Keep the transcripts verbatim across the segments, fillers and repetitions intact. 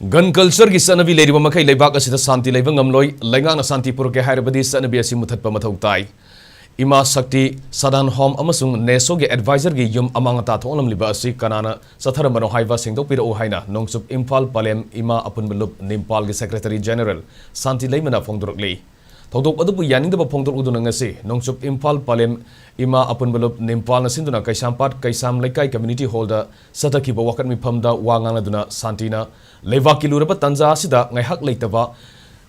Gun culture ꯒꯤ ꯆꯠꯅꯕꯤ ꯂꯩꯔꯤꯕ ꯃꯈꯩ ꯂꯩꯕꯥꯛ ꯑꯁꯤꯗ ꯁꯥꯟꯇꯤ ꯂꯩꯕ ꯉꯝꯂꯣꯏ꯫ ꯂꯩꯉꯥꯛꯅ ꯁꯥꯟꯇꯤ ꯄꯨꯔꯛꯀꯦ ꯍꯥꯏꯔꯕꯗꯤ ꯆꯠꯅꯕꯤ ꯑꯁꯤ ꯃꯨꯊꯠꯄ ꯃꯊꯧ ꯇꯥꯏ꯫ ꯏꯃꯥ ꯁꯛꯇꯤ, ꯁꯗꯥꯟ ꯍꯣꯝ ꯑꯃꯁꯨꯡ ꯅꯦꯁꯣꯒꯤ ꯑꯦꯗꯚꯥꯏꯖꯔꯒꯤ ꯌꯨꯝ ꯑꯃꯥꯡ ꯑꯇꯥ ꯊꯣꯛꯍꯜꯂꯝꯂꯤꯕ ꯑꯁꯤ ꯀꯅꯥꯅ ꯆꯠꯊꯔꯝꯕꯅꯣ ꯍꯥꯏꯕ ꯁꯦꯡꯗꯣꯛꯄꯤꯔꯛꯎ ꯍꯥꯏꯅ ꯅꯣꯡꯆꯨꯞ ꯏꯝꯐꯥꯜ ꯄꯂꯦꯝ ꯏꯃꯥ ꯑꯄꯨꯟꯕ ꯂꯨꯞ ꯅꯤꯝꯄꯥꯜꯒꯤ ꯁꯦꯀ꯭ꯔꯦꯇꯔꯤ ꯖꯦꯅꯔꯦꯜ ꯁꯥꯟꯇꯤ ꯂꯩꯃꯅ ꯐꯣꯡꯗꯣꯔꯛꯂꯤ꯫ ꯊꯧꯗꯣꯛ ꯑꯗꯨꯕꯨ ꯌꯥꯅꯤꯡꯗꯕ ꯐꯣꯡꯗꯣꯔꯛꯂꯗꯨꯅ ꯉꯁꯤ ꯅꯣꯡꯆꯨꯞ ꯏꯝꯐꯥꯜ ꯄꯂꯦꯝ ꯏꯃꯥ ꯑꯄꯨꯟꯕ ꯂꯨꯞ ꯅꯤꯝꯄꯥꯜꯅ ꯁꯤꯟꯗꯨꯅ ꯀꯩꯁꯥꯝꯄꯥꯠ ꯀꯩꯁꯥꯝ ꯂꯩꯀꯥꯏ ꯀꯝꯃ꯭ꯌꯨꯅꯤꯇꯤ ꯍꯣꯜꯗ ꯆꯠꯊꯈꯤꯕ ꯋꯥꯀꯠ ꯃꯤꯐꯝꯗ ꯋꯥ ꯉꯥꯡꯂꯗꯨꯅ ꯁꯥꯟꯇꯤꯅ ꯂꯩꯕꯥꯛꯀꯤ ꯂꯨꯔꯕ ꯇꯥꯟꯖꯥ ꯑꯁꯤꯗ ꯉꯥꯏꯍꯥꯛ ꯂꯩꯇꯕ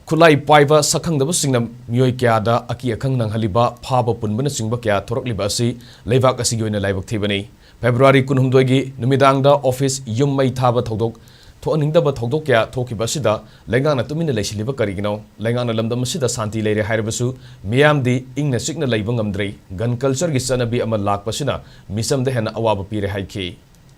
ꯈꯨꯠꯂꯥꯏ ꯄꯥꯏꯕ ꯁꯛꯈꯪꯗꯕꯁꯤꯡꯅ ꯃꯤꯑꯣꯏ ꯀꯌꯥꯗ ꯑꯀꯤ ꯑꯈꯪ ꯅꯪꯍꯜꯂꯤꯕ, ꯐꯥꯕ ꯄꯨꯟꯕꯅꯆꯤꯡꯕ ꯀꯌꯥ ꯊꯣꯔꯛꯂꯤꯕ ꯑꯁꯤ ꯂꯩꯕꯥꯛ ꯑꯁꯤꯒꯤ ꯑꯣꯏꯅ ꯂꯥꯏꯕꯛ ꯊꯤꯕꯅꯤ꯫ ꯐꯦꯕ꯭ꯔꯨꯋꯥꯔꯤ ꯀꯨꯟꯍꯨꯝꯗꯣꯏꯒꯤ ꯅꯨꯃꯤꯗꯥꯡꯗ ꯑꯣꯐꯤꯁ ꯌꯨꯝ ꯃꯩ ꯊꯥꯕ ꯊꯧꯗꯣꯛ ꯊꯣꯛꯍꯟꯅꯤꯡꯗꯕ ꯊꯧꯗꯣꯛ ꯀꯌꯥ ꯊꯣꯛꯈꯤꯕ ꯑꯁꯤꯗ ꯂꯩꯉꯥꯛꯅ ꯇꯨꯃꯤꯟꯅ ꯂꯩꯁꯤꯜꯂꯤꯕ ꯀꯔꯤꯒꯤꯅꯣ? ꯂꯩꯉꯥꯛꯅ ꯂꯝꯗꯝ ꯑꯁꯤꯗ ꯁꯥꯟꯇꯤ ꯂꯩꯔꯦ ꯍꯥꯏꯔꯕꯁꯨ ꯃꯤꯌꯥꯝꯗꯤ ꯏꯪꯅ ꯆꯤꯛꯅ ꯂꯩꯕ ꯉꯝꯗ꯭ꯔꯦ꯫ ꯒꯟ ꯀꯜꯆꯔꯒꯤ ꯆꯠꯅꯕꯤ ꯑꯃ ꯂꯥꯛꯄꯁꯤꯅ ꯃꯤꯆꯝꯗ ꯍꯦꯟꯅ ꯑꯋꯥꯕ ꯄꯤꯔꯦ ꯍꯥꯏꯈꯤ꯫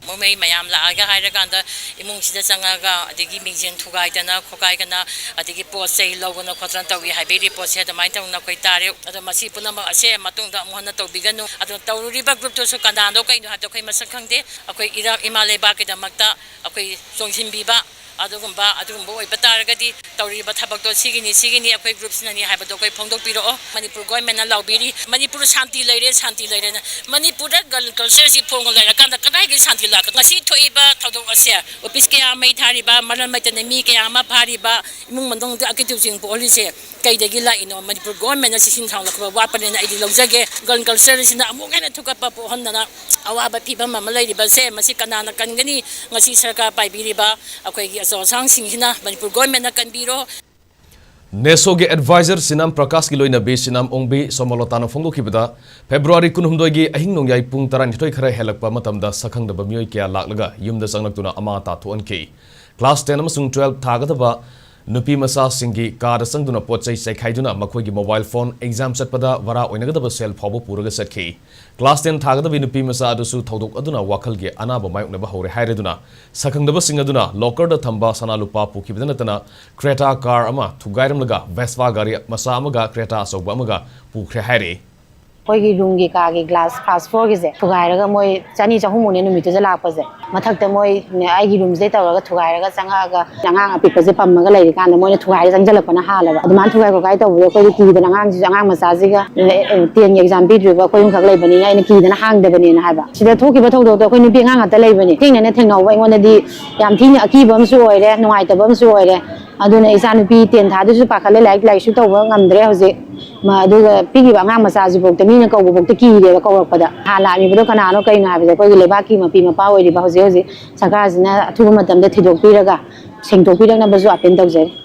ꯃꯣꯏ ꯃꯌꯥꯝ ꯂꯥꯛꯑꯒ ꯍꯥꯏꯔꯀꯥꯟꯗ ꯏꯃꯨꯡꯁꯤꯗ ꯆꯪꯉꯒ ꯑꯗꯒꯤ ꯃꯤꯡꯖꯦꯜ ꯊꯨꯒꯥꯏꯗꯅ ꯈꯣꯠꯀꯥꯏꯗꯅ ꯑꯗꯒꯤ ꯄꯣꯠ ꯆꯩ ꯂꯧꯗꯅ ꯈꯣꯠꯇꯅ ꯇꯧꯏ ꯍꯥꯏꯕꯒꯤ ꯔꯤꯄꯣꯔꯠꯁꯦ ꯑꯗꯨꯃꯥꯏꯅ ꯇꯧꯅ ꯑꯩꯈꯣꯏ ꯇꯥꯔꯦ꯫ ꯑꯗꯣ ꯃꯁꯤ ꯄꯨꯝꯅꯃꯛ ꯑꯁꯦ ꯃꯇꯨꯡꯗ ꯑꯃꯨꯛ ꯍꯟꯅ ꯇꯧꯕꯤꯒꯅꯨ꯫ ꯑꯗꯣ ꯇꯧꯔꯨꯔꯤꯕ ꯒ꯭ꯔꯨꯞꯇꯨꯁꯨ ꯀꯅꯥꯅꯣ ꯀꯩꯅꯣ ꯍꯥꯏꯕꯗꯣ ꯑꯩꯈꯣꯏ ꯃꯁꯛ ꯈꯪꯗꯦ꯫ ꯑꯩꯈꯣꯏ ꯏꯔꯥ-, ꯏꯃꯥ ꯂꯩꯕꯥꯛꯀꯤꯗꯃꯛꯇ ꯑꯩꯈꯣꯏ ꯆꯣꯡꯁꯤꯟꯕꯤꯕ ꯑꯗꯨꯒꯨꯝꯕ, ꯑꯗꯨꯒꯨꯝꯕ ꯑꯣꯏꯕ ꯇꯥꯔꯒꯗꯤ ꯇꯧꯔꯤꯕ ꯊꯕꯛꯇꯣ ꯁꯤꯒꯤꯅꯤ, ꯁꯤꯒꯤꯅꯤ, ꯑꯩꯈꯣꯏ ꯒ꯭ꯔꯨꯞꯁꯤꯅꯅꯤ ꯍꯥꯏꯕꯗꯣ ꯑꯩꯈꯣꯏ ꯐꯣꯡꯗꯣꯛꯄꯤꯔꯛꯑꯣ꯫ ꯃꯅꯤꯄꯨꯔ ꯒꯣꯔꯃꯦꯟꯅ ꯂꯥꯎꯕꯤꯔꯤ, "ꯃꯅꯤꯄꯨꯔ ꯁꯥꯟꯇꯤ ꯂꯩꯔꯦ, ꯁꯥꯟꯇꯤ ꯂꯩꯔꯦꯅ"꯫ ꯃꯅꯤꯄꯨꯔꯗ ꯒꯟ ꯀꯜꯆꯔꯁꯤ ꯐꯣꯡꯉ ꯂꯩꯔꯀꯥꯟꯗ ꯀꯗꯥꯏꯒꯤ ꯁꯥꯟꯇꯤ ꯂꯥꯛꯀ-, ꯉꯁꯤ ꯊꯣꯛꯏꯕ ꯊꯧꯗꯣꯛ ꯑꯁꯦ, ꯑꯣꯐꯤꯁ ꯀꯌꯥ ꯃꯩ ꯊꯥꯔꯤꯕ, ꯃꯔꯝ ꯂꯩꯇꯅ ꯃꯤ ꯀꯌꯥ ꯑꯃ ꯐꯥꯔꯤꯕ, ꯏꯃꯨꯡ ꯃꯅꯨꯡꯗ ꯑꯀꯤꯊꯨꯁꯤꯡ ꯄꯣꯛꯍꯜꯂꯤꯁꯦ ꯀꯩꯗꯒꯤ ꯂꯥꯛꯏꯅꯣ? ꯃꯅꯤꯄꯨꯔ ꯒꯣꯔꯃꯦꯟꯅ ꯆꯦꯛꯁꯤꯟ ꯊꯧꯔꯥꯡ ꯂꯧꯈꯠꯄ ꯋꯥꯠꯄꯅꯦꯅ ꯑꯩꯗꯤ ꯂꯧꯖꯒꯦ꯫ ꯒꯟ ꯀꯜꯆꯔꯁꯤꯅ ꯑꯃꯨꯛ ꯍꯦꯟꯅ ꯊꯨꯒꯠꯄ ꯄꯣꯛꯍꯟꯗꯅ ꯑꯋꯥꯕ ꯐꯤꯕꯝ ꯑꯃ ꯂꯩꯔꯤꯕꯁꯦ ꯃꯁꯤ ꯀꯅꯥꯅ ꯀꯟꯒꯅꯤ? ꯉꯁꯤ ꯁꯔꯀꯥꯔ ꯄꯥꯏꯕꯤꯔꯤꯕ ꯑꯩꯈꯣꯏꯒꯤ ꯑꯆꯧ ꯑꯁꯥꯡꯁꯤꯡꯁꯤꯅ ꯃꯅꯤꯄꯨꯔ ꯒꯣꯔꯃꯦꯟꯅ ꯀꯟꯕꯤꯔꯣ꯫ ꯅꯦꯁꯣꯒꯤ ꯑꯦꯗꯚꯥꯏꯖꯔ ꯁꯤꯅꯥꯝ ꯄ꯭ꯔꯀꯥꯁꯀꯤ ꯂꯣꯏꯅꯕꯤ ꯁꯤꯅꯥꯝ ꯑꯣꯡꯕꯤ ꯁꯣꯃꯣꯂꯣꯇꯥꯅ ꯐꯣꯡꯗꯣꯛꯈꯤꯕꯗ, ꯐꯦꯕ꯭ꯔꯨꯋꯥꯔꯤ ꯀꯨꯟꯍꯨꯝꯗꯣꯏꯒꯤ ꯑꯍꯤꯡ ꯅꯣꯡꯌꯥꯏ ꯄꯨꯡ ꯇꯔꯥꯅꯤꯊꯣꯏ ꯈꯔ ꯍꯦꯜꯂꯛꯄ ꯃꯇꯝꯗ ꯁꯛꯈꯪꯗꯕ ꯃꯤꯑꯣꯏ ꯀꯌꯥ ꯂꯥꯛꯂꯒ ꯌꯨꯝꯗ ꯆꯪꯂꯛꯇꯨꯅ ꯑꯃꯥꯡ ꯑꯇꯥ ꯊꯣꯛꯍꯟꯈꯤ꯫ ꯀ꯭ꯂꯥꯁ ꯇꯦꯟ ꯑꯃꯁꯨꯡ ꯇꯨꯋꯦꯜꯐ ꯊꯥꯒꯗꯕ ꯅꯨꯄꯤ ꯃꯆꯥꯁꯤꯡꯒꯤ ꯀꯥꯗ ꯆꯪꯗꯨꯅ ꯄꯣꯠ ꯆꯩ ꯆꯥꯏꯈꯥꯏꯗꯨꯅ ꯃꯈꯣꯏꯒꯤ ꯃꯣꯕꯥꯏꯜ ꯐꯣꯟ, ꯑꯦꯛꯖꯥꯝ ꯆꯠꯄꯗ ꯚꯔꯥ ꯑꯣꯏꯅꯒꯗꯕ ꯁꯦꯜ ꯐꯥꯎꯕ ꯄꯨꯔꯒ ꯆꯠꯈꯤ꯫ ꯀ꯭ꯂꯥꯁ ꯇꯦꯟ ꯊꯥꯒꯗꯕꯤ ꯅꯨꯄꯤ ꯃꯆꯥ ꯑꯗꯨꯁꯨ ꯊꯧꯗꯣꯛ ꯑꯗꯨꯅ ꯋꯥꯈꯜꯒꯤ ꯑꯅꯥꯕ ꯃꯥꯌꯣꯛꯅꯕ ꯍꯧꯔꯦ ꯍꯥꯏꯔꯗꯨꯅ, ꯁꯛꯈꯪꯗꯕꯁꯤꯡ ꯑꯗꯨꯅ ꯂꯣꯀꯔꯗ ꯊꯝꯕ ꯁꯅꯥ ꯂꯨꯄꯥ ꯄꯨꯈꯤꯕꯗ ꯅꯠꯇꯅ, ꯀ꯭ꯔꯦꯇꯥ ꯀꯥꯔ ꯑꯃ ꯊꯨꯒꯥꯏꯔꯝꯂꯒ ꯚꯦꯁꯄꯥ ꯒꯥꯔꯤ ꯃꯆꯥ ꯑꯃꯒ ꯀ꯭ꯔꯦꯇꯥ ꯑꯆꯧꯕ ꯑꯃꯒ ꯄꯨꯈ꯭ꯔꯦ ꯍꯥꯏꯔꯤ꯫ ꯑꯩꯈꯣꯏꯒꯤ ꯔꯨꯝꯒꯤ ꯀꯥꯒꯤ ꯒ꯭ꯂꯥꯁ ꯐꯥꯔꯁ ꯐ꯭ꯂꯣꯔꯒꯤꯁꯦ ꯊꯨꯒꯥꯏꯔꯒ ꯃꯣꯏ ꯆꯅꯤ ꯆꯍꯨꯝꯃꯨꯛꯅꯦ ꯅꯨꯃꯤꯠꯇꯨꯗ ꯂꯥꯛꯄꯁꯦ꯫ ꯃꯊꯛꯇ ꯃꯣꯏ ꯑꯩꯒꯤ ꯔꯨꯝꯁꯤꯗꯩ ꯇꯧꯔꯒ ꯊꯨꯒꯥꯏꯔꯒ ꯆꯪꯉꯛꯑꯒ ꯑꯉꯥꯡ ꯑꯄꯤꯛꯄꯁꯦ ꯄꯝꯃꯒ ꯂꯩꯔꯤꯀꯥꯟꯗ ꯃꯣꯏꯅ ꯊꯨꯒꯥꯏꯔ ꯆꯪꯁꯤꯜꯂꯛꯄꯅ ꯍꯥꯜꯂꯕ꯫ ꯑꯗꯨꯃꯥꯏꯅ ꯊꯨꯒꯥꯏ ꯈꯣꯠꯀꯥꯏ ꯇꯧꯕꯗꯣ ꯑꯩꯈꯣꯏꯗꯤ ꯀꯤꯗꯅ ꯑꯉꯥꯡꯁꯤꯁꯨ, ꯑꯉꯥꯡ ꯃꯆꯥꯁꯤꯒ ꯇꯦꯟꯒꯤ ꯑꯦꯛꯖꯥꯝ ꯄꯤꯗ꯭ꯔꯤꯕ ꯑꯩꯈꯣꯏ ꯑꯍꯨꯝꯈꯛ ꯂꯩꯕꯅꯤꯅ ꯑꯩꯅ ꯀꯤꯗꯅ ꯍꯥꯡꯗꯕꯅꯦꯅ ꯍꯥꯏꯕ꯫ ꯁꯤꯗ ꯊꯣꯛꯈꯤꯕ ꯊꯧꯗꯣꯛꯇꯣ ꯑꯩꯈꯣꯏ ꯅꯨꯄꯤ ꯑꯉꯥꯡ ꯉꯥꯛꯇ ꯂꯩꯕꯅꯤ꯫ ꯊꯦꯡꯅꯅ ꯊꯦꯡꯅꯍꯧꯕ ꯑꯩꯉꯣꯟꯗꯗꯤ ꯌꯥꯝ ꯊꯤꯅ ꯑꯀꯤꯕ ꯑꯃꯁꯨ ꯑꯣꯏꯔꯦ, ꯅꯨꯡꯉꯥꯏꯇꯕ ꯑꯃꯁꯨ ꯑꯣꯏꯔꯦ꯫ ꯑꯗꯨꯅ ꯏꯆꯥ ꯅꯨꯄꯤ ꯇꯦꯟ ꯊꯥꯗꯨꯁꯨ ꯄꯥꯈꯠꯂꯦ, ꯂꯥꯏꯔꯤꯛ ꯂꯥꯏꯔꯤꯛꯁꯨ ꯇꯧꯕ ꯉꯝꯗ꯭ꯔꯦ ꯍꯧꯖꯤꯛ꯫ ꯃ-, ꯑꯗꯨꯒ ꯄꯤꯛꯏꯕ ꯑꯉꯥꯡ ꯃꯆꯥꯁꯤꯐꯥꯎꯗ ꯃꯤꯅ ꯀꯧꯕꯐꯥꯎꯗ ꯀꯤꯔꯦꯕ ꯀꯧꯔꯛꯄꯗ꯫ ꯍꯥꯟꯅ ꯂꯥꯛꯑꯝꯃꯤꯕꯗꯣ ꯀꯅꯥꯅꯣ ꯀꯩꯅꯣ ꯍꯥꯏꯕꯁꯦ ꯑꯩꯈꯣꯏꯒꯤ ꯂꯩꯕꯥꯛꯀꯤ ꯃꯄꯤ ꯃꯄꯥ ꯑꯣꯏꯔꯤꯕ ꯍꯧꯖꯤꯛ ꯍꯧꯖꯤꯛ ꯁꯔꯀꯥꯔꯁꯤꯅ ꯑꯊꯨꯕ ꯃꯇꯝꯗ ꯊꯤꯗꯣꯛꯄꯤꯔꯒ ꯁꯦꯡꯗꯣꯛꯄꯤꯔꯛꯅꯕꯁꯨ ꯑꯥꯄꯤꯜ ꯇꯧꯖꯔꯤ꯫